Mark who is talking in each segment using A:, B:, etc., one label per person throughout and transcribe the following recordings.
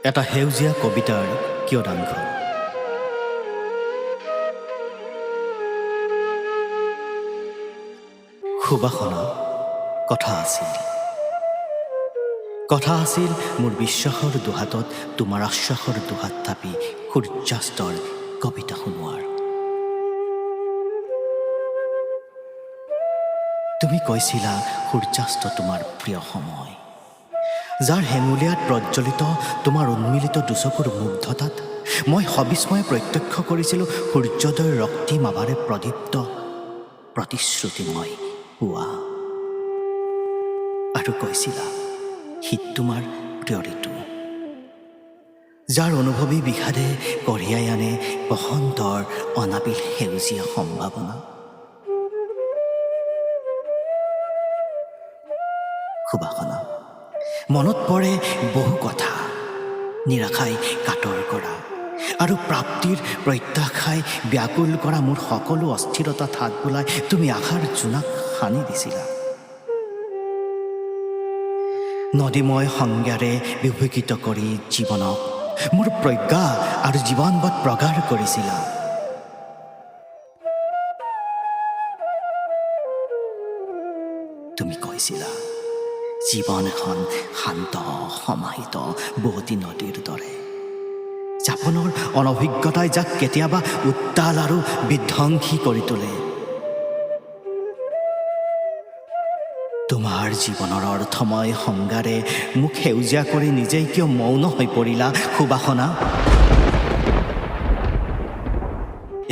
A: এটা সেউজীয়া কবিতাৰ কিয়দাংশ। সুবাসনা, কথা আছিল, কথা আছিল মোৰ বিশ্বাসৰ দুহাতত তোমাৰ আশ্বাসৰ দুহাত থাপি সূৰ্যাস্তৰ কবিতা শুনোৱাৰ। তুমি কৈছিলা সূৰ্যাস্ত তোমাৰ প্ৰিয় সময়, যাৰ হেঙুলীয়াত প্ৰজ্বলিত তোমাৰ উন্মিলিত দুচকুৰ মুগ্ধতাত মই সবিস্ময়ে প্ৰত্যক্ষ কৰিছিলোঁ সূৰ্যোদয়ৰ ৰক্তিম আভাৰে প্ৰদীপ্ত প্ৰতিশ্ৰুতিময় পুৱা। আৰু কৈছিলা শীত তোমাৰ প্ৰিয় ঋতু, যাৰ অনুভৱী বিষাদে কঢ়িয়াই আনে বসন্তৰ অনাবিল সেউজীয়া সম্ভাৱনা। সুবাসনা, মনত পৰে বহু কথা, নিৰাশাই কাতৰ কৰা আৰু প্ৰাপ্তিৰ প্ৰত্যাশাই ব্যাকুল কৰা মোৰ সকলো অস্থিৰতাত হাত বোলাই তুমি আশাৰ জোনাক সানি দিছিলা। নদীময় সংজ্ঞাৰে বিভূষিত কৰি জীৱনক মোৰ প্ৰজ্ঞা আৰু জীৱনবোধ প্ৰগাঢ় কৰিছিলা। তুমি কৈছিলা জীৱন এখন শান্ত সমাহিত বোৱতী নদীৰ দৰে, যাপনৰ অনভিজ্ঞতাই যাক কেতিয়াবা উত্তাল আৰু বিধ্বংসী কৰি তোলে। তোমাৰ জীৱনৰ অৰ্থময় সংজ্ঞাৰে মোক সেউজীয়া কৰি নিজেই কিয় মৌন হৈ পৰিলা সুবাসনা?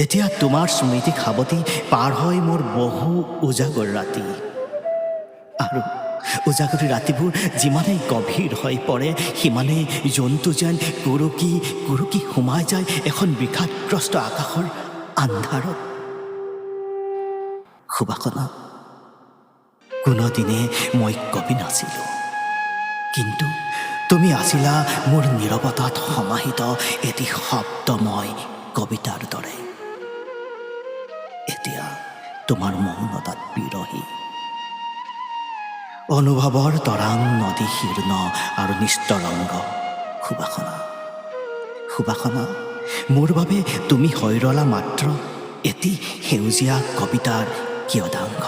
A: এতিয়া তোমাৰ স্মৃতিক সাৱটি পাৰ হয় মোৰ বহু উজাগৰ ৰাতি, আৰু উজাগৰী ৰাতিবোৰ যিমানেই গভীৰ হৈ পৰে সিমানেই জন্তু যেন কুৰুকি কুৰুকি সোমাই যায় এখন বিষাদগ্ৰস্ত আকাশৰ আন্ধাৰত। সুবাসনা, কোনোদিনে মই কবি নাছিলোঁ, কিন্তু তুমি আছিলা মোৰ নীৰৱতাত সমাহিত এটি শব্দময় কবিতাৰ দৰে। এতিয়া তোমাৰ মৌনতাত বিৰহী অনুভৱৰ তৰাং নদী শীৰ্ণ আৰু নিস্তৰংগ। সুবাসনা, সুবাসনা, মোৰ বাবে তুমি হৈ ৰলা মাত্ৰ এটি সেউজীয়া কবিতাৰ কিয়দাংশ।